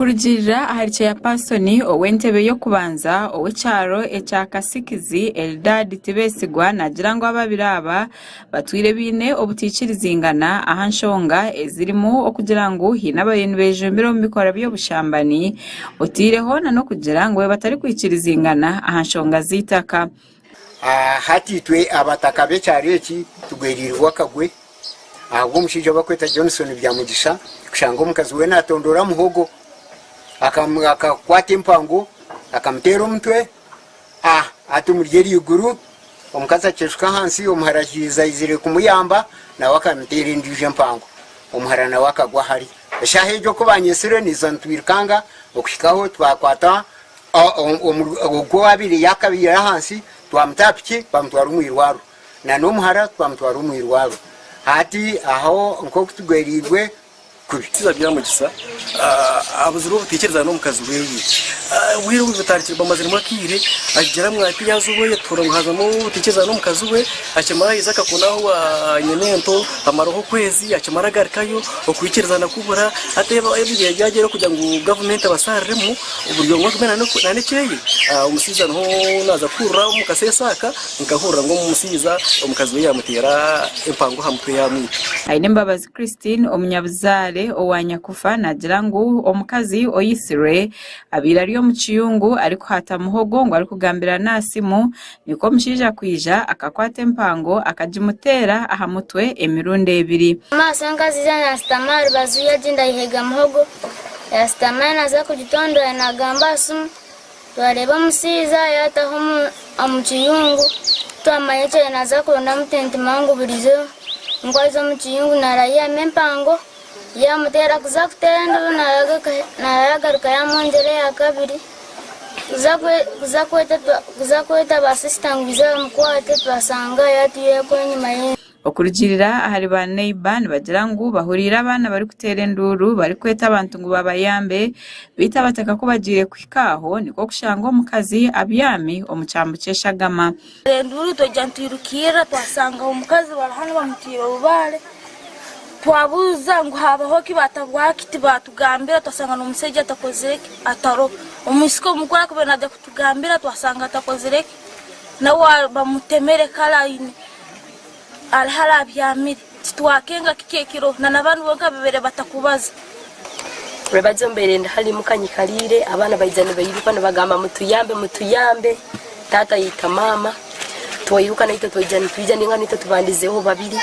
Kurugiirira ahari Ceyapasoni ow'entebe y'okubanza ow'ekyaro ekya Kasikizi, Eldad Tibesigwa naagira ngu ababiri aba batwire baine obutaikirizingana aha nshonga ezirimu okugira ngu haine ababaire nibejumbira omu bikorwa by'obushambani oteireho n'okugira ngu batarikwikirizingana aha nshonga z'eitaka. Hati itwe abataka b'ekyaro eki tugweriirwe akagwe ahabw'omushaija ou barikweta Johnson Byamugisha kushanga omukazi we naatondoora muhogo akakwata empango akamuteera omutwe hati omuri eryo iguru omukazi akeeshuka ahansi omuhara aija aizire kumuyamba nawe akamuteera endiijo empango omuhara nawe akagwa ahari. Eshaaha egyo ku baanyetsire naija nitwirukanga okuhikaho twakwata Ogwo owaabaire yaakabaire ahansi twamuta aha piki twamutwara omu irwariro na n'omuhara twamutwara omu irwariro. Hati aho nk'oku tugweriirwe kubi. Kiza Byamugisha abuzirwe obutaikirizana n'omukazi weye. Obwire obu butandikire bamaziremu akaire agira ngu ati yaaza oweye tuhurira ngu haazamu obutaikirizana n'omukazi we akimara aija akakunda ahu nyenento amaraho okwezi akimara agarukayo okwikirizana kubura hati ebi byagyera kugira ngu gavumenti ebasariremu. Buri omwe agume n'ekyeye. Omushaija niho naaza kuhurira omu kaseesa aka, nkahurira ngu omushaija omukazi we yaamuteera empango aha mutwe yaamwita. Ainembabazi Christine omunyabuzaare owa nyakufa naagira ngu omukazi oitsirwe abaire ari omu kiyungu arikuhaata muhogo ngu arikugambirana aha simu nikwo omushaija kwija akakwata empango akagimuteera aha mutwe emirundi ebiri. Amaaso nkaziija naasitama aha rubaju yagyenda ayehega muhogo yaasitama naaza kugitondora naagamba aha simu twareeba omushaija yaataha omu kiyungu titwamanya eki yaabaire naaza kurondamu tinitumanya ngu buriijo ngu aza omu kiyungu naarayihamu empango yaamuteera kuza kuteera enduuru naaragaruka yaamwongyera eyaakabiri. Kuza kweta ba sisita ngu baije bamukwate twashanga yaatwireho enyima y'enju. Okurugiirira ahari ba neiba nibagira ngu bahuriire abaana barikuteera enduuru barikweta abantu ngu babayambe beitu abataka ku bagiire kuhika aho nikwo kushanga omukazi abyami omu kyambu ky'eshagama. Enduuru twaija nitwirukirra twasanga omukazi bari hanu bamutiire orubaare twabuuza ngu habaho ki batabwaho ki tibatugambira twasanga n'omusaija atakozire ki ataroho. Omwisiki omukuru akaba naija kutugambira twasanga atakozire ki nawe bamutemere kare aine ari hare abyamire titwakenga kiki ekiroho na n'abandi bonka babaire batakubaza. Rwebagyo mbaire ndi hariya muka nyikariire, abaana baija nibairuka nibagamba mutuyambe mutuyambe, taata yaita maama, twairuka naitwe twaija nitwija ninga naitwe tubandizeho babiri,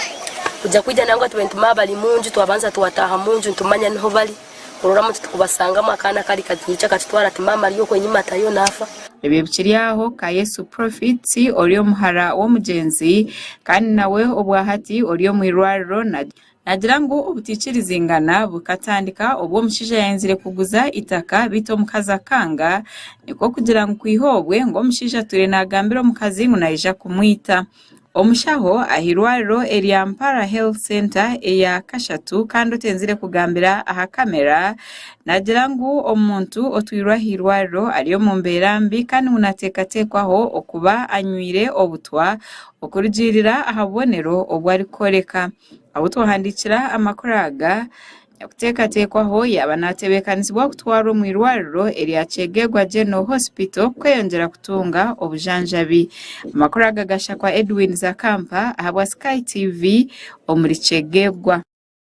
kuija kwija nangwa tubaire nitumanya bari munju twabanza twataaha munju nitumanya niho bari, kuroramu titukubasangamu akaana kari katwija katutwara ati maama ari okwo enyima ataayo naafa. Ebyo bikiri aho, Kayesu Prophet ori omuhara w'omugyenzi kandi nawe obwahati ori omu irwariro Naagira ngu obutaikirizingana bukatandika obu omushaija yaayenzire kuguza eitaka beitu omukazi akanga, nikwo kugira ngu kwiha obwe ngu omushaija atwire naagambira omukazi ngu naija kumwita. Omushaho aha irwariro erya Mpara Health Centre eya kashatu kandi otenzire kugambira aha kamera, naagira ngu omuntu otwirwe aha irwariro ari omu mbeera mbi kandi ngu naateekateekwaho okuba anywire obutwa okurugiirira aha bubonero obu arikworeka. Ahu twahandiikira amakuru aga, nyakuteekateekwaho yaaba naatebeekanisibwa kutwarwa omu irwariro erya Kyegegwa General Hospital kweyongyera kutunga obujanjabi. Amakuru aga gashakwa Edwin Zakampa ahabwa Sky TV omuri Kyegegwa.